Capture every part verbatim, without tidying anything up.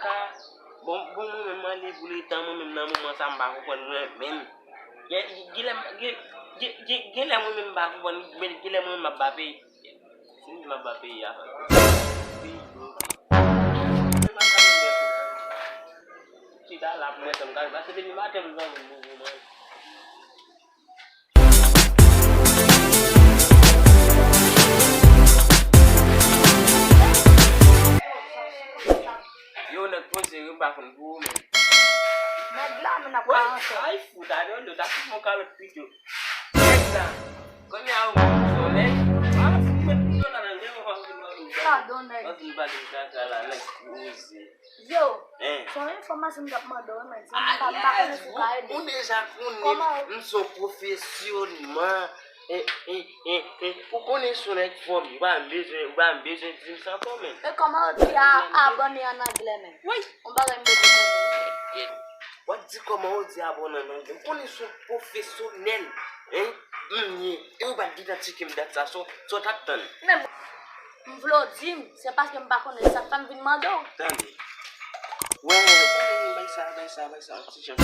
Ka, bon, bon, mwen menm, mwen li pou letan, mwen menm, nan moman sa, m pa konprann mwen menm. Gen, gen lè, gen, gen, gen, gen lè mwen menm, m pa konprann, men gen lè mwen menm, m ap bape. Si m di m ap bape, a, peyi bloke. Mwen menm, m ap bape. Chita la, pou mwen, sa m ka pase depi maten, m zanmi, m mouvman. Yo, nèg poze, yo pa konn pou ou menm. Nèg la, men ap ka ansanm. Ay, fou, ta de, ta fout mwen kalòt pito. Nèg la, kounye a, ou, yo, nèg, a, fout mwen pito la, nan gen mwen pa fout mwen. Padon, nèg. Ann pa di kaka la, nèg poze. Yo, se yon enfòmasyon m t ap mande w, men si m pa, m pa konnen si w ka ede. Ou deja konnen m se yon pwofesyonèl. E, e, e, e, ou konnen se yon nèg fòme, ou pa bezwen, ou pa bezwen di m sa ankò, men. E kòman yo di a, abòne an anglè, men? Wi. Yon bagay m bezwen konnen. W ap di kòman yo di abòne an anglè. M konnen se yon pwofesyonèl, en, m ye. E ou pa t gentan tcheke m dat sa, so, so t ap tann. Men, M vle w di m, se paske m pa konnen sa k fè m vin mande w. Tande. Wè, bay sa, bay sa, bay sa, yon ti jan.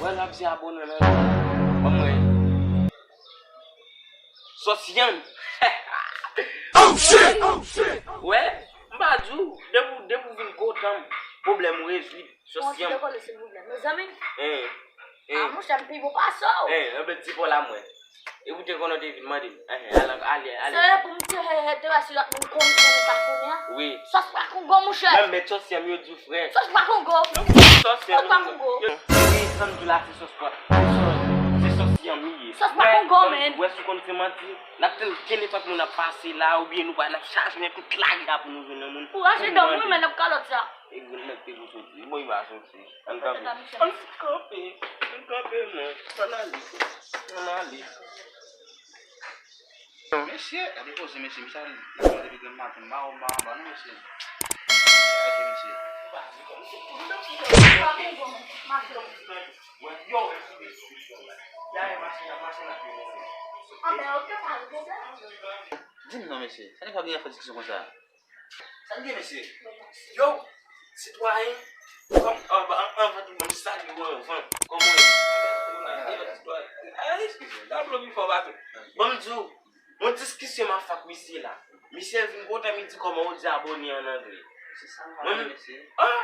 Wè, l ap di abòne nan. Ban mwen. Sòs yanm. Oh shit! Oh shit! Wè, m pa di w, depi w, depi w vin kontan m, pwoblèm ou rezoud. Sòs yanm. Mezanmi. Hein. Ah, monchè, m pi bon pase w. Hein, anben, ti pa w la, mwen. E ou te konnen w te vin mande m. Hein, ale, ale, ale. Se pou m te, he, he, te wè si lòt moun konn, konnen sa m konnen an. Wi. Sòs pa Kongo, monchè. Menm met sòs yanm yo di w, frè. Sòs pa Kongo. Sòs pa Kongo. Wi, sa m di w la, se sòs pa. Se sòs, se sòs yanm li ye. Sòs pa Kongo, men. Wè, si w konn se manti, n ap tann kenenpòt moun ap pase la, oubyen nou pa, n ap chache nan tout lari a pou nou jwenn yon moun. Ou rache dan mwen, men n ap kalòt sa. E grenn nèg te pou soti. Bon, li pa soti. Ann kanpe. Ann kanpe. Ann kanpe, non. Ann ale. Ann ale. Mesye, gade koze, mesye. Misye al nan depi grann maten. M ba w, m ba w, m ba w, non, mesye. Gade, mesye. Yo, di m non, mesye. Sa nèg pa genyen fè diskisyon konsa? Sa n gen, mesye? Yo, sitwayen, kòm, anvan, anvan tout moun, m salye w anvan. Kòman w ye? Ay, tablo pi fò, patwon. Bon, m di w, yon diskisyon m ap fè ak misye la. Misye vin kontan, li di kòman w di abòne an anglè. Se sa m pa konn, mesye. Ah!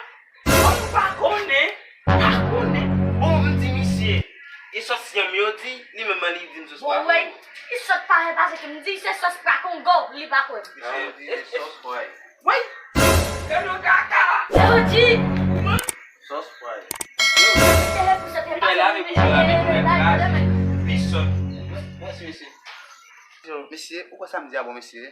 Bon, m pa konnen, pa konnen. Bon, m di misye, e sòs yanm yo di, li menm li di m sòs pa Kongo. Bon, wè, li sòt pa renpase ke m di se sòs pa Kongo, li pa kwè m. Misye di se sòs pway. Wi! Gade yon kaka! E yo di! Sòs pway. Misye leve pou sòt renpase, misye leve pou nèg kraze. Pi sòt. Mèsi, mesye. Mesye, ou kwè sa m di a bon, mesye?